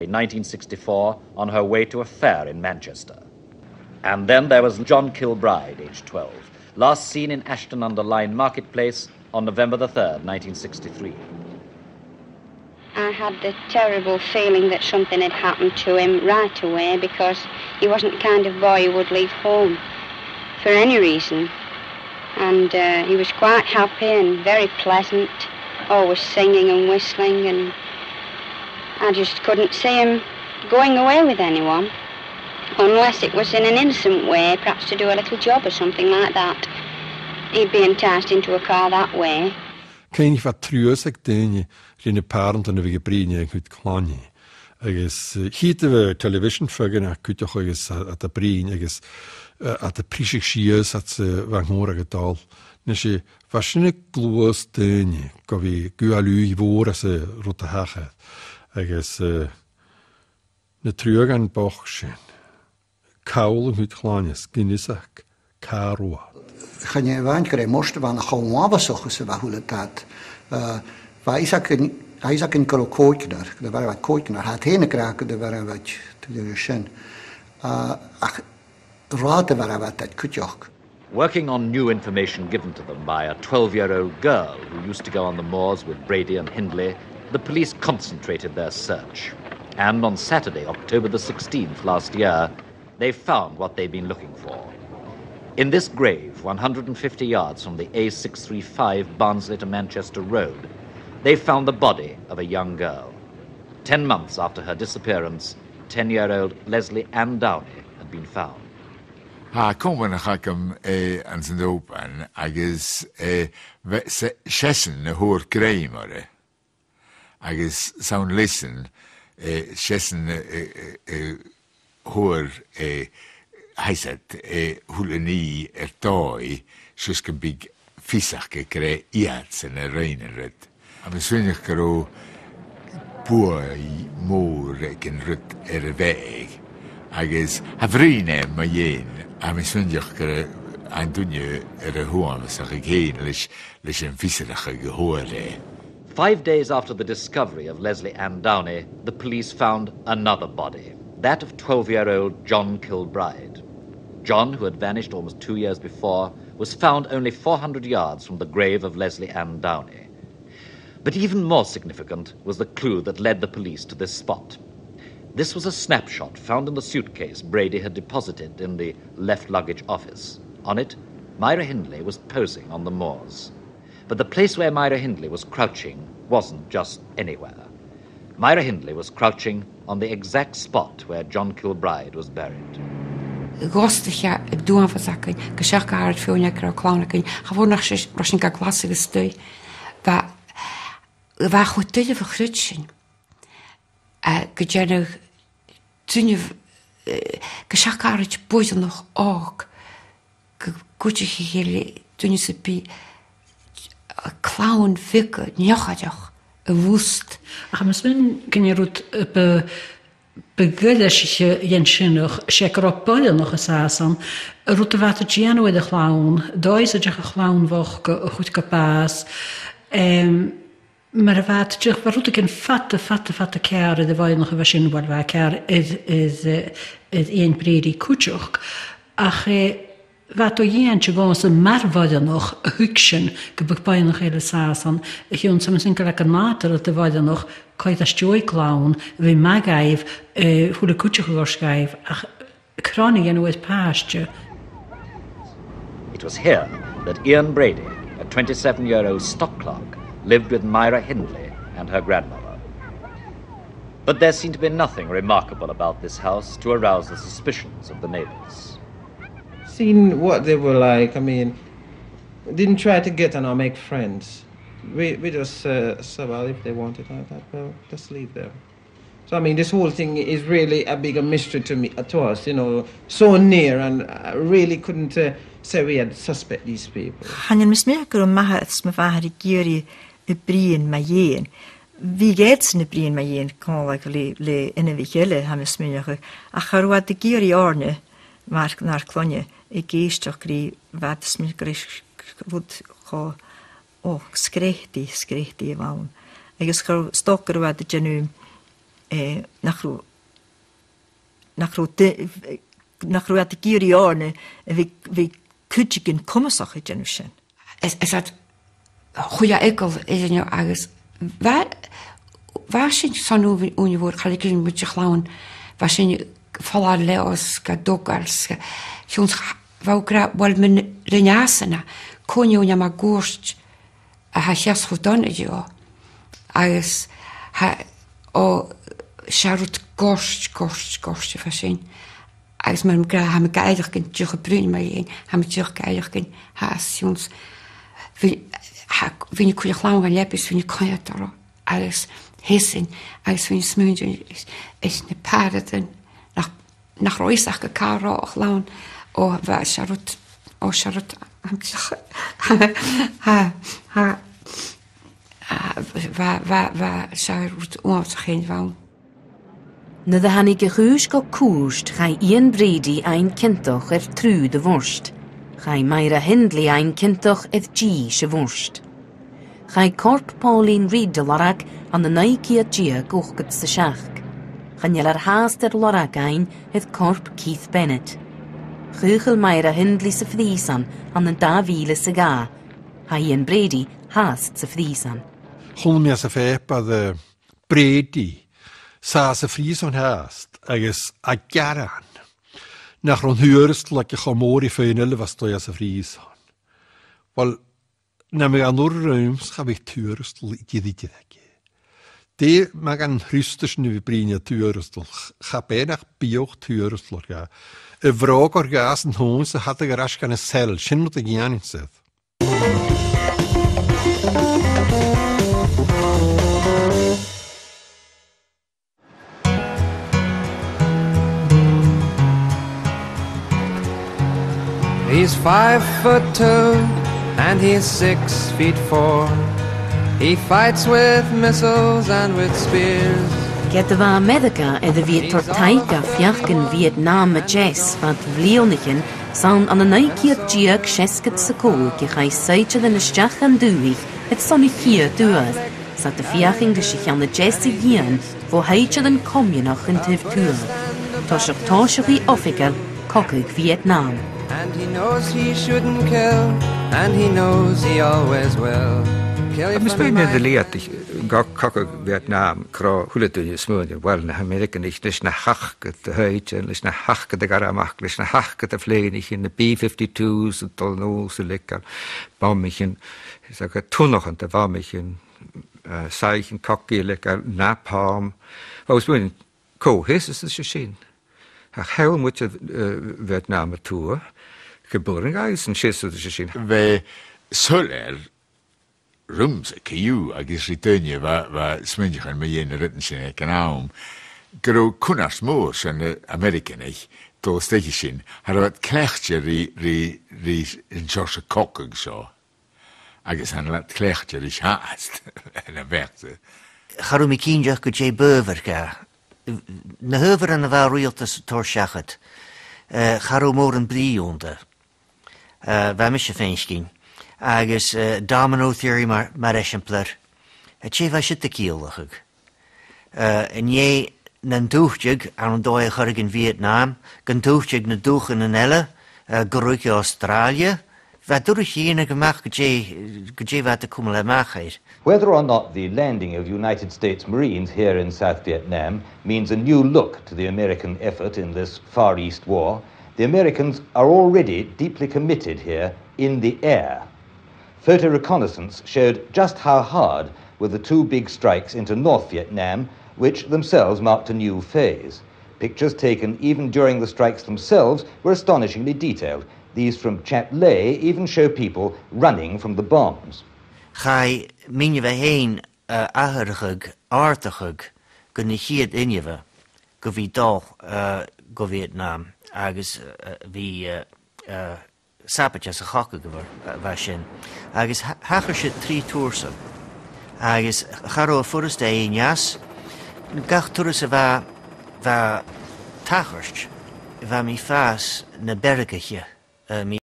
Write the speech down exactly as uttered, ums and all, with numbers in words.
in nineteen sixty-four on her way to a fair in Manchester. And then there was John Kilbride, aged twelve, last seen in Ashton-under-Lyne Marketplace on November the third, nineteen sixty-three. I had the terrible feeling that something had happened to him right away, because he wasn't the kind of boy who would leave home for any reason. And, uh, he was quite happy and very pleasant, always singing and whistling, and I just couldn't see him going away with anyone, unless it was in an innocent way, perhaps to do a little job or something like that. He'd be enticed into a car that way. Cuimhnich, bha truas aig daoine ri na pàrantan a bhiodh a' bruidhinn air an cuid cloinne. Agus, eh, chì thu television feadhainn cuideachd agus a, a' bruidhinn agus, eh, a' priseadh sìos às, eh, bha an còmhradh a' dol. Nise, bha sin a' gluasad dhaoine gu bhith, gu bheil ùidh mhòr anns an rud a thachair. Agus, eh, na truaghan bochd sin. Call an cuid chloinne, 's gun fhios aca càit an robh iad. Chan e a-mhàin gur e murt a bh' ann ach cho uabhasach 's a bha a h-uile dad. Eh, bha fhios againn, bha fhios againn gun robh còignear, gun do mharbh iad còignear, tha iad fhèin ag ràdh gun do mharbh iad tuilleadh air sin. Eh, ach rathad a mharbh iad iad cuideachd. Working on new information given to them by a twelve-year-old girl who used to go on the moors with Brady and Hindley, the police concentrated their search. And on Saturday, October the sixteenth last year, they found what they'd been looking for. In this grave, one hundred and fifty yards from the A six three five Barnsley to Manchester Road, they found the body of a young girl. Ten months after her disappearance, ten-year-old Leslie Ann Downey had been found. Tha comanach agam, eh, anns an Òban agus, eh, bha, 's e, 's esan a fhuair grèim oirre. Agus 's ann leis-san, eh, 's esan, eh, eh, eh, fhuair, eh, tha fhios agad, eh, a h-uile nì air dòigh, 's e 's gum biodh fios aca gur e iadsan a rinn an rud. Tha mi a' smaoineachadh gun robh buaidh mhòr aig an rud air a' bheatha, agus cha bhruidhinn e mu dheidhinn, tha mi a' smaoineachadh gur e an duine air a shuaimhneas aige fhèin leis, leis an fhiosrachadh a fhuair e. Five days after the discovery of Leslie Ann Downey, the police found another body, that of twelve-year-old John Kilbride. John, who had vanished almost two years before, was found only four hundred yards from the grave of Leslie Ann Downey. But even more significant was the clue that led the police to this spot. This was a snapshot found in the suitcase Brady had deposited in the left luggage office. On it, Myra Hindley was posing on the moors. But the place where Myra Hindley was crouching wasn't just anywhere. Myra Hindley was crouching on the exact spot where John Kilbride was buried. Dh'fhosgail e an t-uabhas againn, gu seachd àraid feadhainn aig an robh clann againn, cha mhòr nach robh sinn ga ghlasadh a-staigh. Bha, bha e cho doirbh a chreidsinn, eh, gun dèanadh duine, eh, gu seachd àraid boireannach òg, gu, gu dè chì thu le duine sam bith, eh, clann bheaga neochaireach a bhust. Ach tha mi a' smaoineachadh gur e rud, eh, bu, bu ghoirid a dhèanamh sin, ach 's e gun robh boireannach an sàs ann, an rud a bha iad a' dèanamh air a' chlann, dòigh 's a deach a' chlann bhochd a chur gu bàs, em, mar a bha iad a' dèanamh, bha rudeigin fada, fada, fada ceàrr air a' bhoireannach a bha sin, uill, bha e ceàrr air, air, eh, air Iain Brady cuideachd. Ach, eh, bha e dìreach a' dol a-mach mar bhoireannach a thuigsinn gum biodh boireannach eile an sàs ann, a chionn 's tha mi a' smaoineachadh gu bheil e gu nàdarra do bhoireannach coimhead às dèidh clann a bhiodh math dhaibh, eh, a h-uile cuideachadh a thoirt dhaibh, ach cron a dhèanamh air pàiste. It was here that Iain Brady, a twenty-seven-year-old stock clerk, lived with Myra Hindley and her grandmother. But there seemed to be nothing remarkable about this house to arouse the suspicions of the neighbours. Seen what they were like, I mean, didn't try to get on or make friends. We, we just, uh, said, "Well, if they want it like that, well, just leave them." So, I mean, this whole thing is really a bigger mystery to me, to us, you know, so near, and I really couldn't, uh, say we had suspect these people. Chan eil mi a' smaoineachadh gun robh m' athair is mo mhàthair ag iarraidh a' bruidhinn mu dheidhinn. Bhiodh iadsan a' bruidhinn mu dheidhinn còmhla le, le inbhich eile, tha mi a' smaoineachadh. Ach cha robh iad ag iarraidh oirnne, mar, nar cloinne, ag èisteachd ri, bha iad a' smaoineachadh gur e s-, s-, rud cho, o, sgreataidh, sgreataidh a bh' ann. Agus cha robh, 's dòcha gun robh iad a' dèanamh eh, nach robh, nach robh de-, nach robh iad ag iarraidh oirnne a bhith, bhith cuideigin comasach a' dèanamh sin. Is, is iad a' chuid as eagal, is inniu agus bha, bha sinn san ùine, ùine mhòr, cha leig sinn muinntir a' chlann, bha sinn a' falbh leotha 's gan togail 's gan, chionn 's bha thu ag ràdh, uill, mun rinn àsan e, cò nì a nì mi a' chuairt a tha a' seasamh cho dona riutha. Agus tha, o, 's e rud goirt, goirt, goirt a bha sin. Agus mar a bha mi ag ràdh, tha mi ga fhaireachdainn, dìreach a' bruidhinn mu dheidhinn, tha mi dìreach ga fhaireachdainn, tha, 's ionns, bha, tha, bha a' chuid as lugha dhen leabaidh, bha a' coimhead orra, agus sheasainn, agus bha a' smaoineachadh, is, is na pàrantan, nach nach robh fhios aca càit an robh a' chlann, o, bha, 's e rud, o, 's e rud, tha, tha, tha, bha, bha, bha, 's e rud uabhasach fhèin a bh' ann. Nuair a thàinig a' chùis gu cùirt, chaidh Iain Brady fhaighinn ciontach air truth a' bhùird. Chaidh Myra Hindley fhaighinn ciontach air dithis a' bhùird. Chaidh corp Pauline Reid a lorg ann an naoi ceud deug ochdad 's a seachd. Chan eil fhios dè an lorg fhaighinn air corp Keith Bennett. Chaochail Myra Hindley sa phrìosan ann an dà mhìle 's a dhà. Tha Iain Brady fhathast sa phrìosan. Chunnaic mi sa phàipear, eh, Brady, sàs sa phrìosan fhathast, agus a' gearan nach robh an tuarastal aige cho mòr ri feadhainn eile a bha a-staigh sa phrìosan. Uill, nam biodh an urra rium-sa, cha bhiodh tuarastal idir, idir aige. Dè mu dheidhinn an t-ùine sin a bhith a' bruidhinn air tuarastal, ch-, cha b' e nach biodh tuarastal air, a bhròg air gas an t-ùine 's a thadhal air ais gun a' chell, sin rud a dhèanainn-sa. He's five foot two and he's six feet four. He fights with missiles and with spears. Ged a bha Ameireagaidh air a bhith a' toirt taic do Vietnam a Deas fad bhliadhnaichean, 's ann ann an naoi ceud deug seasgad 's a còig a chaidh saighdearan a-steach dhan dùthaich airson a' chiad uair, 's iad a' feuchainn ris a' cheann a deas a dhìon bho shaighdearan comannach an taobh tuath. Toiseach tòiseachaidh oifigeil cogadh Vietnam. And he knows he shouldn't kill, and he knows he always will. Kill you. Agus for the bheil na man. Leithid, eh, co-, cogadh Vietnam, cò, a h-uile duine a' smaoineachadh, uill, na h-Ameireaganaich, leis na th' aca de shaighdearan, leis na th' aca de ghairmeachd, leis na th' aca de phlèanaichean, na B fifty-twos a' dol a-nuas a' leigeil bombaichean, is aca tunnachan de bhombaichean, eh, soithichean cogaidh a' leigeil, napalm. Bha mi a' smaoineachadh, cò sheas às a sin? Ach thadhail muinntir, eh, Vietnam a Tuath gu buil an gaill san t-seasamh sin. Bha e soilleir rium-sa co-dhiù agus ri daoine a bha, bha a' smaoineachadh mu dheidhinn na rudan sin aig an àm, gun robh cunnart mòr son na h-Ameireaganaich dol a-steach an sin, cha robh iad cleachdte ri, ri, ri an seòrsa cogadh seo. Agus chan eil iad cleachdte ris fhathast, nam bheachd-sa. Cha robh mi cinnteach gu dè b' adhbhar dha. Na h-adhbharan a bha an riaghaltas a' toirt seachad, eh, cha robh mòran brìgh annta. Eh, bha mise a' faicinn. Agus, eh, domino theory mar, mar eisimpleir. Eh, dè bha siud a' ciallachadh? Eh, an e nan tuiteadh ann an dòigh air choreigin Vietnam, gun tuiteadh na dùthchannan eile, eh, gu ruige Astràilia, bha e duilich a dhèanamh a-mach gu dè, gu dè bha iad a' cumail a-mach air. Whether or not the landing of United States Marines here in South Vietnam means a new look to the American effort in this Far East war, the Americans are already deeply committed here in the air. Photo reconnaissance showed just how hard were the two big strikes into North Vietnam, which themselves marked a new phase. Pictures taken even during the strikes themselves were astonishingly detailed. These from Chat Laigh even show people running from the bombs. Chaidh mi fhìn, eh, atharrachadh, àrdachadh gu na chiad inbhe gu bhith dol, eh, gu Vietnam agus, eh, bhith, eh, eh, sabaid anns a' chogadh a bha, a bha sin. Agus tha-, thachair sin trì tursan. Agus cha robh e furasta fhaighinn às. Gach turas a bha, bha tachairt, bha mi a' fàs na b' fheàrraiche, eh, mi